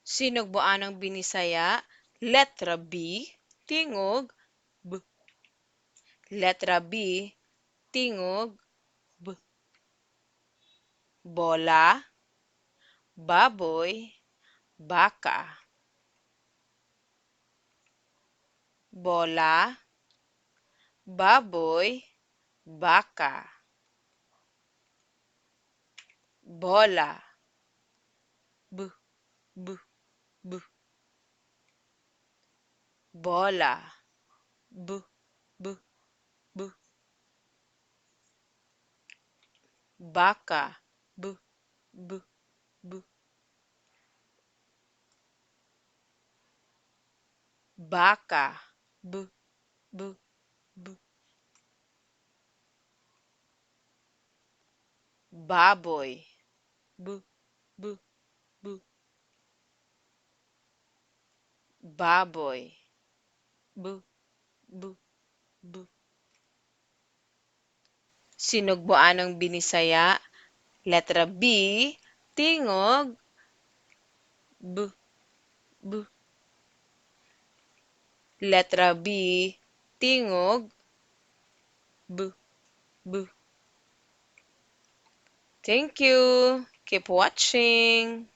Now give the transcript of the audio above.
Sinugbuanong Binisaya, letra B, tingog B. Letra B, tingog B. Bola, baboy, baka. Bola, baboy, baka. Bola. B, B, B. Bola. B, B, B. Baka. B, B, B. Baka. B, B, B. Baboy. B, B, B. Baboy. B, B, B. Sinugbuanong Binisaya, letra B, tingog B, B. Letra B, tingog B, B. Thank you. Keep watching.